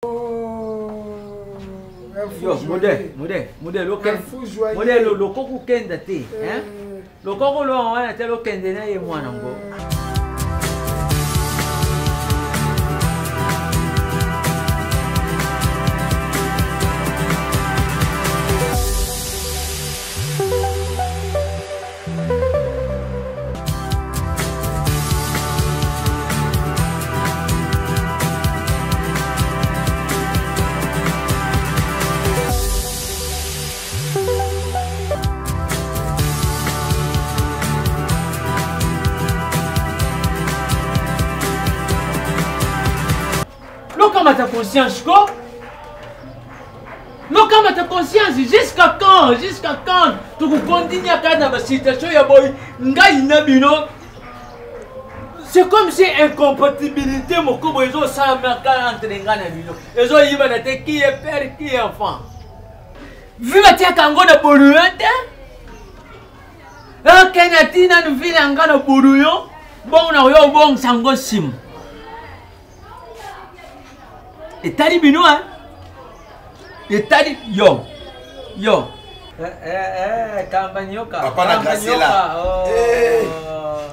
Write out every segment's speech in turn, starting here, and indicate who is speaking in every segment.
Speaker 1: Oh,
Speaker 2: Yo, modèle, modèle, modèle, okende. Modèle, lokoko kenda te, hein? Eh. Lokoko lo wana te lokende na ye mwana ngo. Lokamata conscience ko lokamata conscience jusqu'à quand jusqu'à quand tokokontinue kaka na basituation ya boye ngai na bino c'est comme si incompatibilité moko boye ezosalamaka entre ngai na bino ezoyibana te qui est père qui est enfant vi batiaka yango na boluyo te okende ati nanu vi na ngai na boluyo bongo na oyo obongisa yango nsima etali bino hein etali yo yo eh, eh, eh, kamba nyoka
Speaker 3: papa na Graciela
Speaker 2: oh,
Speaker 3: eh.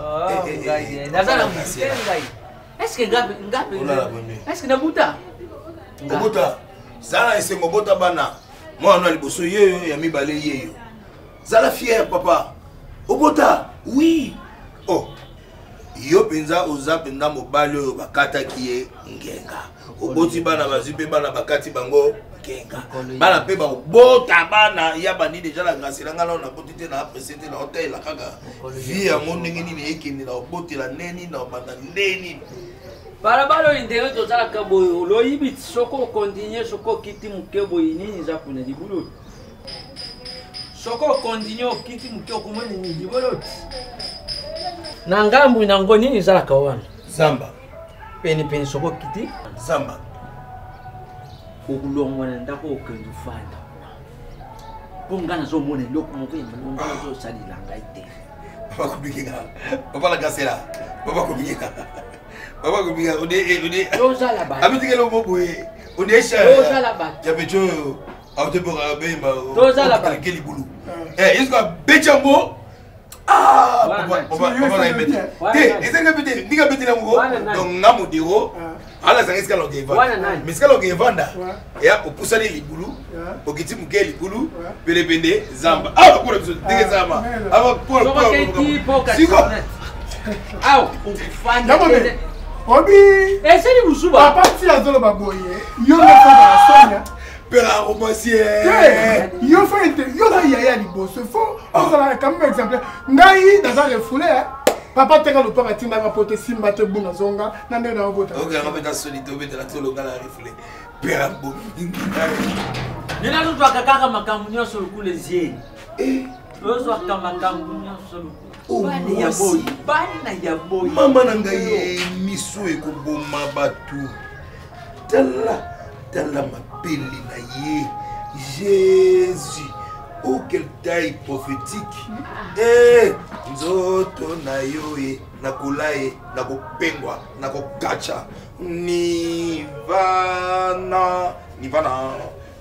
Speaker 2: oh, ngai naza na mutu te ngai est ce que nga nga est ce que nabuta
Speaker 3: obuta zala esengo bota bana mwana ya liboso yeyo ya mibale yeyo zala fier papa obota oui oh yo mpenza oza mpenza mobali oyo bakataki ye ngenga oboti bana bazwi mpe bana bakati bango ngenga bana mpe bakobota bana ya bandi deja na grâce na ngai nao naboti te na aprese te na otalela kaka vie yango ndenge nini ekende na obotela nde nini na obanda nde nini
Speaker 2: balabala oyo ndenge tozalaka boye oloyibi soko okontinue soko okiti moke boye nini eza kuna libulu soko okontinue okiti moke okomoni nini liboloti na ngambu nango nini ezalaka wana
Speaker 3: zamba
Speaker 2: penepene soko okiti
Speaker 3: zamba
Speaker 2: okolongwa na ndako okende ofanda mpo ngai nazomona eloko moko ya malonga ozosalela ngai te
Speaker 3: papa kobikika papa la gasela papa kobikika papa kobikika ode
Speaker 2: tozala bato
Speaker 3: abitikela omo boye ode
Speaker 2: tozala bato
Speaker 3: ya pecho oyo aote boka bemba
Speaker 2: tozala bato
Speaker 3: libulu eh yesu abeti yango ah papa na ye bete te ezali nga bete ndinga betela yango donc nga modero ala azanga esika loke evanda mais esika loke evanda ya opusani libulu okiti moke libulu pelepende zamba awa bakola biso ndenge zamba awa
Speaker 2: siko awa okufanda
Speaker 1: obi
Speaker 2: esali busuba
Speaker 1: papa ti azoloba boye yo nde fanda sonia
Speaker 3: pera romancier
Speaker 1: yo fo ete yo oza yaya liboso fo ozala quand même exemplaire ngai naza refoule papa teka lopaka atindaka po te simba te buna zonga na ndenge naobota
Speaker 3: okanga mpe soni te obetela tolonga na refoule pera bomi
Speaker 2: nini azozwaka kaka makambo nyonso lokula ezieni tozwaka makambo nyonso lokula bana ya boyi bana ya boyi
Speaker 3: mama na ngai miso ekoboma bato tala tala mapele na ye jésus oh quelle taille prophétique eh, nzoto na yo e nakola ye nakopengwa nakokacha nivana nivana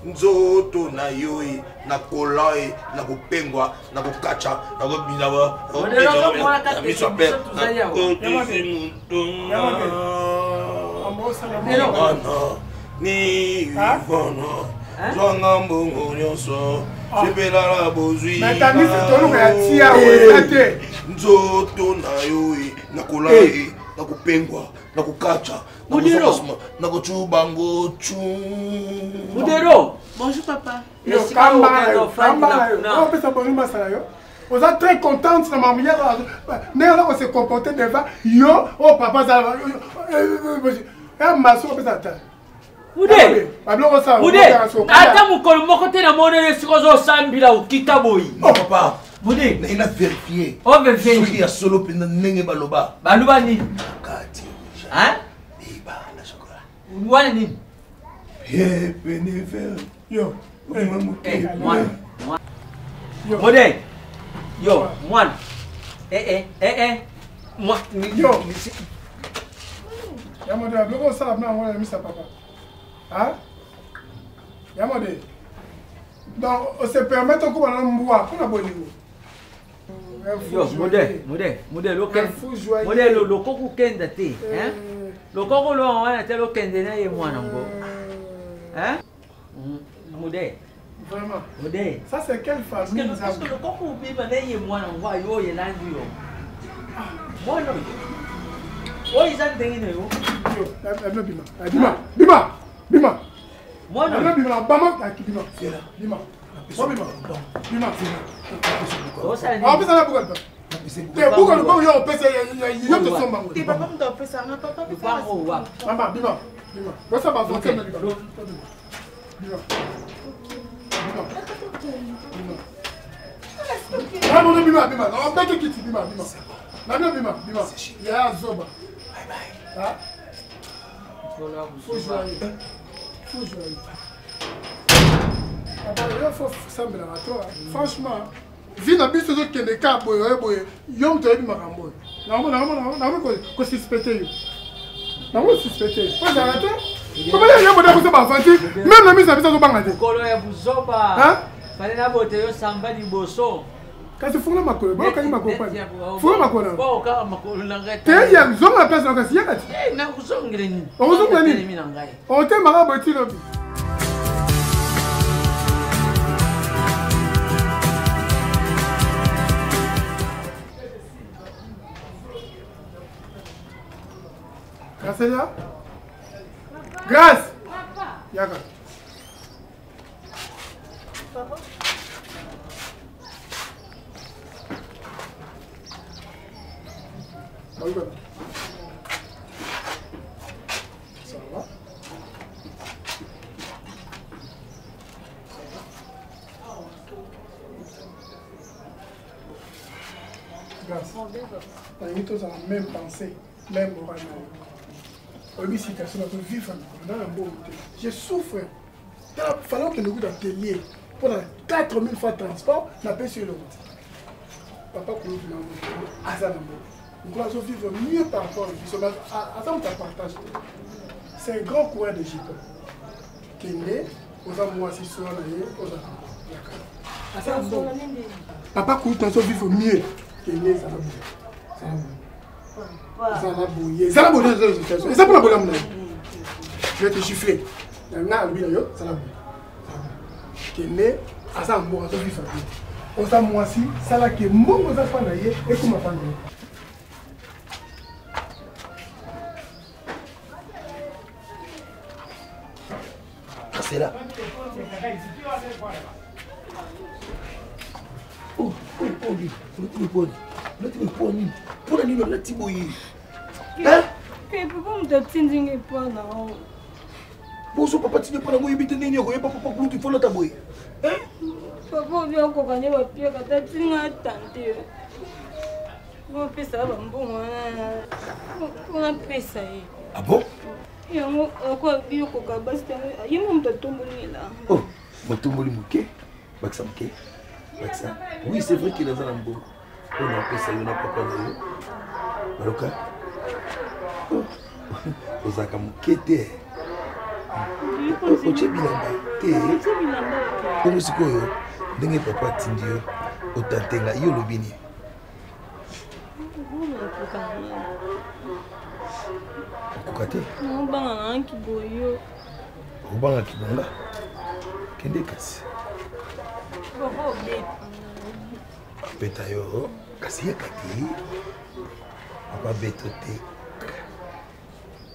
Speaker 3: nzoto na yo e nakola e nakopengwa nakokacha nakobina miso ya pe nakotisi mutuna nivana zwanga mbongo nyonso sepela na bozwi nzoto na yo e nakola e nakopengwa nakokacha nakocuba ngo cu
Speaker 2: mudero
Speaker 4: bonjour papa
Speaker 1: opesa bonjour masala yo oza très contente na mamu ndenge aza kose comporter devant yo oyo papa azala maso opesa ata
Speaker 2: Mude, Mude, ata mokolo moko te namoneli esika ozosambila okita boyi.
Speaker 3: Oh papa,
Speaker 2: Mude,
Speaker 3: naye na verifie.
Speaker 2: O verifie.
Speaker 3: Soki ya solo mpenza ndenge baloba.
Speaker 2: Baloba nini?
Speaker 3: Kati.
Speaker 2: Hein?
Speaker 3: Ebanda chocolat.
Speaker 2: Wana nini?
Speaker 3: Ye pene ver.
Speaker 1: Yo.
Speaker 2: Eh, mwana. Mude. Yo, mwana. Eh eh eh eh. Mwa.
Speaker 1: Yo. Ya moto ya biloko osala bino yango na misa papa. Hein? Yamode. Donc, on se permet okóma na mbwa mpo na bolingo.
Speaker 2: Yo, mode, mode, mode, loke, mode, lokoko kenda te, hein? Lokoko lo wana te lokende na ye mwana ngo. Hein? Mode.
Speaker 1: Vraiment.
Speaker 2: Mode.
Speaker 1: Ça c'est quelle famille?
Speaker 2: Parce que lokoko bima na ye mwana ngo ayo yelandi yo. Mwana oyo. Oyo eza ndenge na yo.
Speaker 1: Yo, bima. Bima. Bima. Bima.
Speaker 2: Mwana
Speaker 1: oyo. Bima, bama, bima. Bima. Bima. Bima. Opesa na buka lupango. Te buka lupango yo opesa yo tosomba ngo.
Speaker 4: Te papa moto apesa nga papa
Speaker 2: lupango wa.
Speaker 1: Mama bima. Bima. Bosa ba voiture na bima. Bima. Bima. Bima. Bima bima bima. Na mbeke kiti bima bima. Na bima bima bima. Ya zoba.
Speaker 3: Bye bye.
Speaker 1: Ha? Faut jouer. Faut jouer. Papa, yo faut sambelaka to franchement vie na biso ezokende ka boye oye boye yo moto oyebi makambo oyo nakomi kosuspecte yo nakomi suspecte yo po ezalaka te komaya yo boda koso baaventure meme na miso na biso azobanga te
Speaker 2: mokolo ya buzoba fale na bote yo samba liboso
Speaker 1: kasi fungola makolo boyokangi makolo pani fungola makolo
Speaker 2: boyoka makolo na ngai
Speaker 1: te ya zonga na place na kasi yaka ti
Speaker 2: nakozongela nini
Speaker 1: okozongela nini otemaka boye ti lobi Gracelia? Grace! Yaka.
Speaker 4: Papa.
Speaker 1: Ça va? Grâce. Nalingi tozala même pensée, même moral na yo. Oyebi situation nazo vivre mikolo na na mbongo te. Je souffre. Tala fallait okende kuta atelier mpo na 4000 fois transport napesi yo eloko te. Papa kulutu na moto aza na mbongo. Nkolo azo vivre mieux par rapport na biso aza moto ya partage te. C'est un grand coureur de jupon. Kende oza mwasi sola na ye oza yaka. Aza na mbongo. Papa kulutu azo vivre mieux. Kende ezala boye. Ezala boye. Ezala boye. Ezala boye eza mpona bolamu na yo. Je vais te gifler. Nga alobi na yo zala boye. Kende aza na mbongo azo vivre bien. Oza mwasi sala ke mbongo oza fa na ye ekoma fa na yo.
Speaker 3: C'est là. Oh, oh, oh, lui. Olati boye olati boye mpo nini mpo na nini olati boye
Speaker 5: Hein? Papa moto atindi ngai mpo na
Speaker 3: Boso papa tindi mpo na ngo oyebi te ndenge nini okoyeba papa kulutu ifo olata boye Hein?
Speaker 5: Papa obi akoka nde bapiaka te atindi ngai atante bopesa bambongo wana mpo napesa ye.
Speaker 3: Ah bon?
Speaker 5: Yango akoa biokoka basi te ye mo moto atomboli elanga.
Speaker 3: Oh, motomboli moke bakisa moke bakisa oui c'est vrai qu'il aza na mbongo oyo napesa yo na papa na yo baloka oh, ozalaka moke te otie bilamba te bongo sikoyo ndenge papa atindi yo otante ngai yo olobi nini okoka te obanga kibonga kende kasi beta yo kasi yaka te papa beto te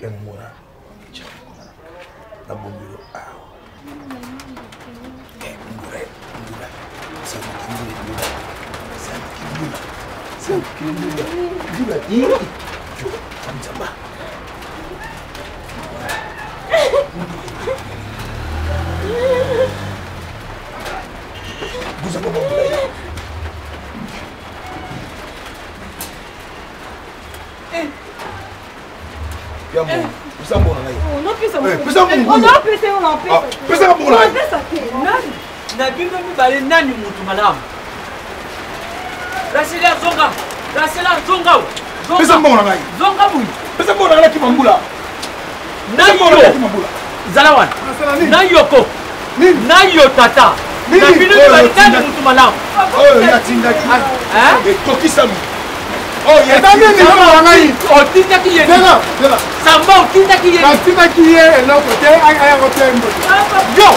Speaker 3: yango mona na bombelo awa mbula mbula sanduki mbula mbula sanduki mbula sanduki mbula mbula yo nzamba Guza baba mbula yo. Ya mbongo. Pesa mbongo na ngai. Pesa mbongo. Pesa mbongo na ngai.
Speaker 2: Nani na bino mibale nani mutu malamu? Rasela zonga. Rasela zonga.
Speaker 3: Pesa mbongo na ngai.
Speaker 2: Zonga boye.
Speaker 3: Pesa mbongo na ngai nakima mbula.
Speaker 2: Nani yo? Zala wana. Na yoko. Na yo tata. Na bino mibali nani mutu malamu?
Speaker 3: Oyo ye atindaki. Ekokisami.
Speaker 1: Oyo eza nini mpo na ngai?
Speaker 2: Otindaki ye.
Speaker 1: Zela, zela.
Speaker 2: Samba otindaki ye.
Speaker 1: Natindaki ye eloko te, aya kotia mboto.
Speaker 2: Yo!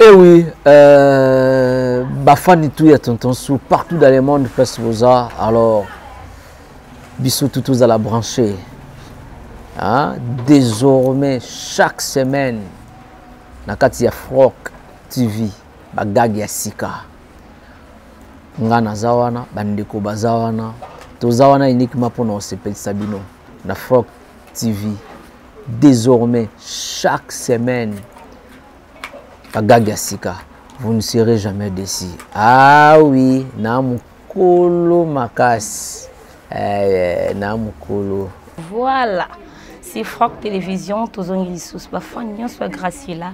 Speaker 2: Eh oui, euh, bafani tout ya tonton sou partout dans le monde place boza alors biso tout tozala branché hein? désormais chaque semaine na kati ya Froc TV bagag ya sika nga naza wana bandeko baza wana toza wana uniquement mpona kosepelisa bino na Froc TV désormais chaque semaine bagag ya sika vous ne serez jamais déçus ah oui na mokolo makasi eh, na mokolo
Speaker 5: voilà c'est Froc Télévision tozongi lisusu bafan nyonso ya Graciela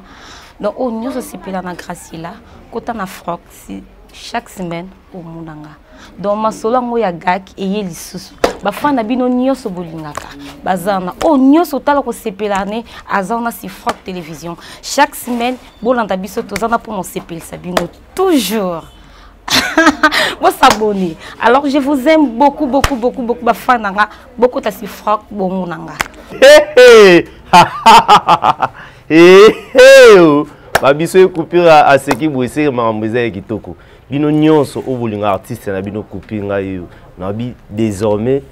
Speaker 5: donc oyo nyonso osepela na Graciela kota na Froc si chaque semaine omona nga donc masolo yango ya gak eye lisusu bafan na bino nyonso bolingaka baza na oyo nyonso otala kosepela ne aza wana si Froc Télévision chaque semaine bolanda biso toza na mpona osepelisa bino toujours bo s'abonner alors je vous aime beaucoup beaucoup beaucoup beaucoup bafan na nga bokota si Froc bongo na nga.
Speaker 6: Babiso ekupira aseki boye seke makambo eza ya kitoko. Bino nyonso oyo bolinga artiste na bino coupe ngai oyo nabi désormais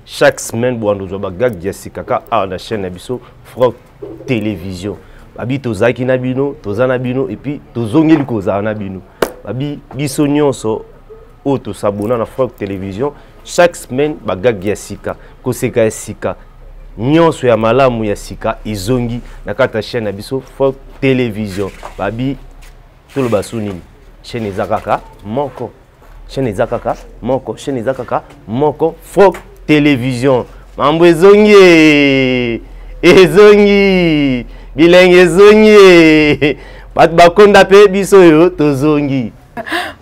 Speaker 6: chaque semaine bwanda ozwa bagag ya sika ka awa na chaîne na biso Froc Télévision. Babi tozalaki na bino, toza na bino et puis tozongeli kozala na bino. Babi biso nyonso oyo tosabona na Froc Télévision chaque semaine bagag ya sika, koseka ya sika, nyonso ya malamu ya sika ezongi na kati ya chaîne na biso Froc Télévision. Babi toloba su nini, chaîne eza kaka moko, chaîne eza kaka moko, chaîne eza kaka moko, Froc Télévision. Mambo ezongi, ezongi, bilenge ezongi, bato bakonda mpe biso oyo tozongi.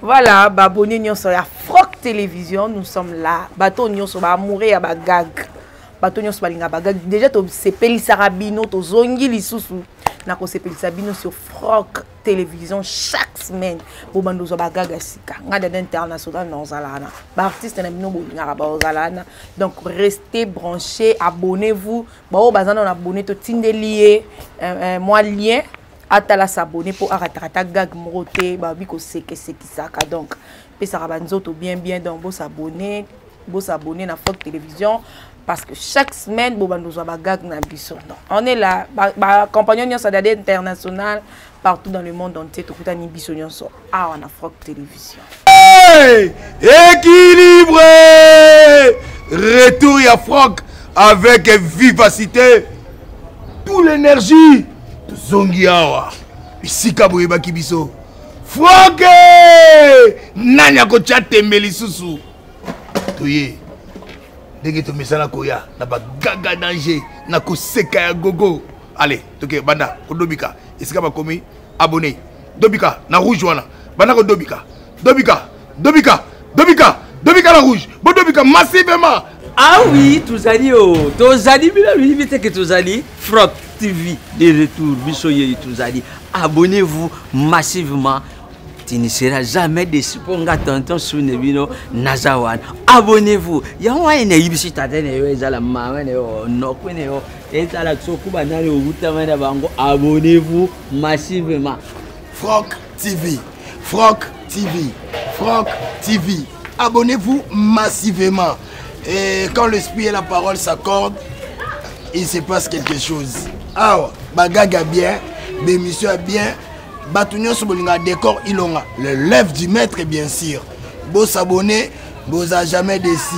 Speaker 4: Voilà, babonné nyonso ya Froc Télévision, nous sommes là. Bato nyonso ba amoureux ya ba gag. Bato nyonso balinga ba gag. Déjà to sepelisaka bino, tozongi lisusu na kosepelisa bino sur Froc Télévision chaque semaine. Bobando zo ba gag ya sika. Nga dada international na ozala wana. Ba artiste na bino bolingaka ba ozala wana. Donc restez branchés, abonnez-vous. Ba oyo baza na abonné to tindeli ye moi lien atala s'abonner po akatakata gag moko te, babi kosekesekisaka. Donc pesaka ba nzoto bien bien. Donc bo s'abonner, bo s'abonner na Froc Télévision parce que chaque semaine bo bando zwa ba gag na biso. Donc on est là, ba compagnon nyonso dada international partout dans le monde entier, tokutani biso nyonso awa na Froc Télévision.
Speaker 3: Hey! Équilibré! Retour ya Froc avec vivacité, toute l'énergie. Tozongi awa bisika boyebaki biso. Froc! Nani akotia tembe lisusu? Toye ndenge tomesana koya na bagaga danger na koseka ya gogo. Allez, toke banda kodobika esika bakomi abonné. Dobika na rouge wana, banda kodobika, dobika, dobika, dobika, dobika na rouge, bodobika massivement.
Speaker 2: Ah oui, tozali o, tozali bino biyebi te ke tozali Froc TV de retour, biso yeyi tozali. Abonnez-vous massivement. Tu ne seras jamais déçu pour nga tonton Sune bino naza wana. Abonnez-vous. Yango wana nayebisi tata na yo ezala mama na yo noko na yo ezala soki banani owutama na bango. Abonnez-vous massivement.
Speaker 3: Froc TV, Froc TV, Froc TV. Abonnez-vous massivement. Et quand l'esprit et la parole s'accordent, il se passe quelque chose. Ah, bagaga bien, bémission bien, bato nyonso bolinga décor ilonga, le lève du maître bien sûr. Bo s'abonner, boza jamais déçu.